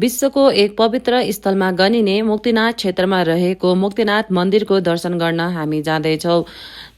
विश्वको एक पवित्र स्थलमा गनिने मुक्तिनाथ क्षेत्रमा रहेको मुक्तिनाथ मन्दिरको दर्शन गर्न हामी जाँदैछौँ।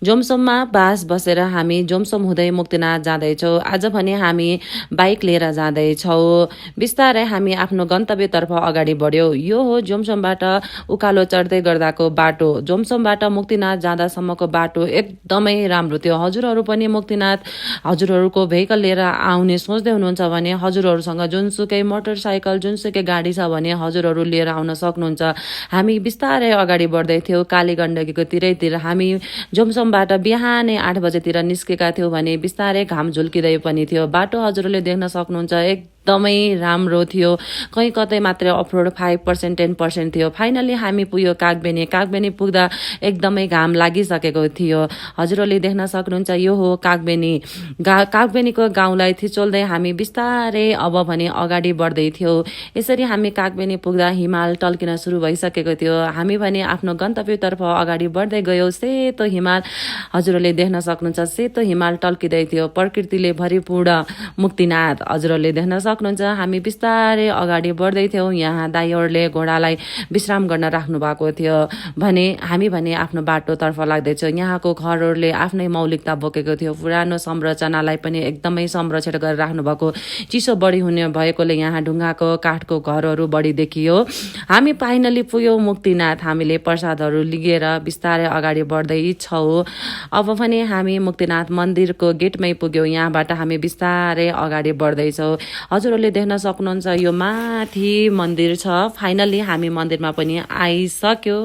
जोमसोममा बास बसेर हामी जोमसोम हुँदै मुक्तिनाथ जाँदैछौँ। आज भने हामी बाइक लिएर जाँदैछौँ। बिस्तारै हामी आफ्नो गन्तव्यतर्फ अगाडि बढ्यौँ। यो हो जोमसोमबाट उकालो चढ्दै गर्दाको बाटो। जोमसोमबाट मुक्तिनाथ जाँदासम्मको बाटो एकदमै राम्रो थियो। हजुरहरू पनि मुक्तिनाथ हजुरहरूको भेहिकल लिएर आउने सोच्दै हुनुहुन्छ भने हजुरहरूसँग जुनसुकै मोटरसाइकल जुनसुकै गाडी छ भने हजुरहरू लिएर आउन सक्नुहुन्छ। हामी बिस्तारै अगाडि बढ्दै थियौँ। काली गण्डकीको तिरैतिर हामी जोमसोमबाट बिहानै 8 बजेतिर निस्केका थियौँ भने बिस्तारै घाम झुल्किँदै पनि थियो। बाटो हजुरहरूले देख्न सक्नुहुन्छ एकदमै राम्रो थियो। कहीँ कतै मात्रै अफरोड 5% 10% थियो। फाइनली हामी पुग्यो कागबेनी। कागबेनी पुग्दा एकदमै घाम लागिसकेको थियो। हजुरहरूले देख्न सक्नुहुन्छ यो हो कागबेनी। कागबेनीको गाउँलाई थिचोल्दै हामी बिस्तारै अब भने अगाडि बढ्दै थियौँ। यसरी हामी कागबेनी पुग्दा हिमाल टल्किन सुरु भइसकेको थियो। हामी भने आफ्नो गन्तव्यतर्फ अगाडि बढ्दै गयौँ। सेतो हिमाल हजुरहरूले देख्न सक्नुहुन्छ। सेतो हिमाल टल्किँदै थियो। प्रकृतिले भरिपूर्ण मुक्तिनाथ हजुरहरूले देख्न सक्नुहुन्छ। हामी बिस्तारै अगाडि बढ्दै थियौँ। यहाँ दाइहरूले घोडालाई विश्राम गर्न राख्नु भएको थियो भने हामी भने आफ्नो बाटोतर्फ लाग्दैछौँ। यहाँको घरहरूले आफ्नै मौलिकता बोकेको थियो। पुरानो संरचनालाई पनि एकदमै संरक्षण गरेर राख्नु भएको। चिसो बढी हुने भएकोले यहाँ ढुङ्गाको काठको घरहरू बढी देखियो। हामी फाइनली पुग्यौँ मुक्तिनाथ। हामीले प्रसादहरू लिएर बिस्तारै अगाडि बढ्दै छौँ। अब भने हामी मुक्तिनाथ मन्दिरको गेटमै पुग्यौँ। यहाँबाट हामी बिस्तारै अगाडि बढ्दैछौँ। हजुरहरूले देख्न सक्नुहुन्छ यो माथि मन्दिर छ। फाइनली हामी मन्दिरमा पनि आइसक्यो।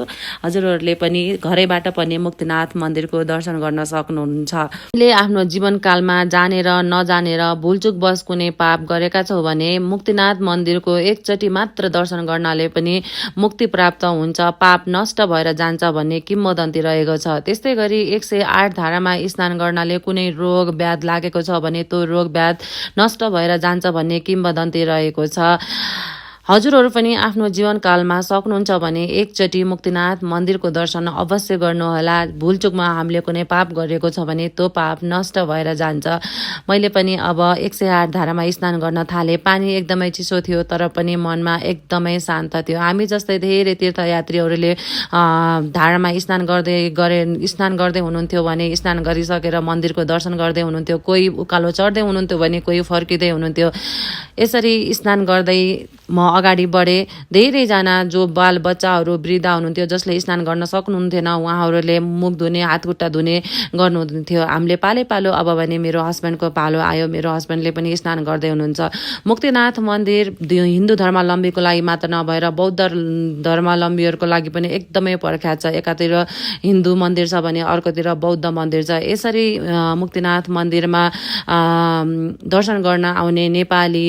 हजुरहरूले पनि घरैबाट पनि मुक्तिनाथ मन्दिरको दर्शन गर्न सक्नुहुन्छ। हामीले आफ्नो जीवनकालमा जानेर नजानेर भुलचुक बस कुनै पाप गरेका छौँ भने मुक्तिनाथ मन्दिरको एकचोटि मात्र दर्शन गर्नाले पनि मुक्ति प्राप्त हुन्छ, पाप नष्ट भएर जान्छ भन्ने किम्वदन्ती रहेको छ। त्यस्तै गरी 108 धारामा स्नान गर्नाले कुनै रोग व्याध लागेको छ भने त्यो रोग व्याध नष्ट भएर जान्छ भन्ने किम्वदन्ती रहेको छ। हजुरहरू पनि आफ्नो जीवनकालमा सक्नुहुन्छ भने एकचोटि मुक्तिनाथ मन्दिरको दर्शन अवश्य गर्नुहोला। भुलचुकमा हामीले कुनै पाप गरेको छ भने त्यो पाप नष्ट भएर जान्छ। मैले पनि अब 108 धारामा स्नान गर्न थालेँ। पानी एकदमै चिसो थियो तर पनि मनमा एकदमै शान्त थियो। हामी जस्तै धेरै तीर्थयात्रीहरूले धारामा स्नान गर्दै हुनुहुन्थ्यो भने स्नान गरिसकेर मन्दिरको दर्शन गर्दै हुनुहुन्थ्यो। कोही उकालो चढ्दै हुनुहुन्थ्यो भने कोही फर्किँदै हुनुहुन्थ्यो। यसरी स्नान गर्दै म अगाडि बढेँ। धेरैजना जो बाल बच्चाहरू वृद्ध हुनुहुन्थ्यो जसले स्नान गर्न सक्नुहुन्थेन उहाँहरूले मुख धुने हातखुट्टा धुने गर्नुहुन्थ्यो। हामीले पालो अब भने मेरो हस्बेन्डको पालो आयो। मेरो हस्बेन्डले पनि स्नान गर्दै हुनुहुन्छ। मुक्तिनाथ मन्दिर हिन्दू धर्मावलम्बीको लागि मात्र नभएर बौद्ध धर्मावलम्बीहरूको लागि पनि एकदमै प्रख्यात छ। एकातिर हिन्दू मन्दिर छ भने अर्कोतिर बौद्ध मन्दिर छ। यसरी मुक्तिनाथ मन्दिरमा दर्शन गर्न आउने नेपाली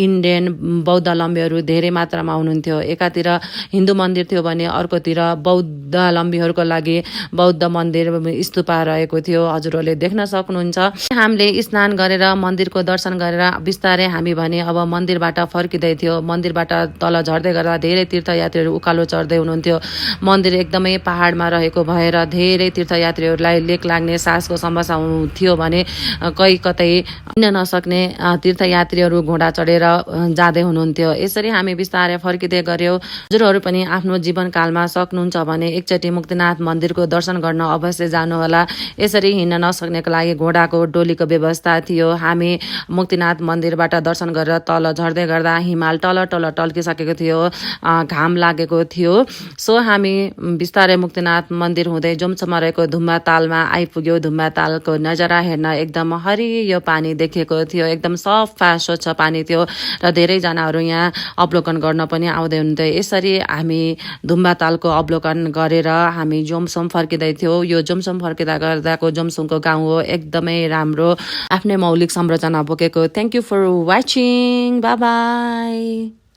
इन्डियन बौद्धावलम्बीहरू धेरै मात्रामा हुनुहुन्थ्यो। एकातिर हिन्दू मन्दिर थियो भने अर्कोतिर बौद्धावलम्बीहरूको लागि बौद्ध मन्दिर स्तूपा रहेको थियो। हजुरहरूले देख्न सक्नुहुन्छ। हामीले स्नान गरेर मन्दिरको दर्शन गरेर बिस्तारै हामी भने अब मन्दिरबाट फर्किँदै थियो। मन्दिरबाट तल झर्दै गर्दा धेरै तीर्थयात्रीहरू उकालो चढ्दै हुनुहुन्थ्यो। मन्दिर एकदमै पहाडमा रहेको भएर धेरै तीर्थयात्रीहरूलाई लेक लाग्ने सासको समस्या थियो भने कहीँ कतै हिँड्न नसक्ने तीर्थयात्रीहरू घोडा चढेर जाँदै हुनुहुन्थ्यो। यसरी हामी बिस्तारै फर्किँदै गऱ्यौँ। हजुरहरू पनि आफ्नो जीवनकालमा सक्नुहुन्छ भने एकचोटि मुक्तिनाथ मन्दिरको दर्शन गर्न अवश्य जानुहोला। यसरी हिँड्न नसक्नेको लागि घोडाको डोलीको व्यवस्था थियो। हामी मुक्तिनाथ मन्दिरबाट दर्शन गरेर तल झर्दै गर्दा हिमाल टल टल्किसकेको थियो। घाम लागेको थियो। सो हामी बिस्तारै मुक्तिनाथ मन्दिर हुँदै जोमसोममा रहेको धुम्बा तालमा आइपुग्यौँ। धुम्बा तालको नजारा हेर्न एकदम हरियो पानी देखेको थियो। एकदम सफा स्वच्छ पानी थियो र धेरैजनाहरू यहाँ अवलोकन गर्न पनि आउँदै हुनुहुन्थ्यो। यसरी हामी धुम्बा तालको अवलोकन गरेर हामी जोमसोम फर्किँदै थियौँ। यो जोमसोम फर्किँदा गर्दाको जोमसोमको गाउँ हो। एकदमै राम्रो आफ्नै मौलिक संरचना बोकेको। Thank you for watching. Bye by.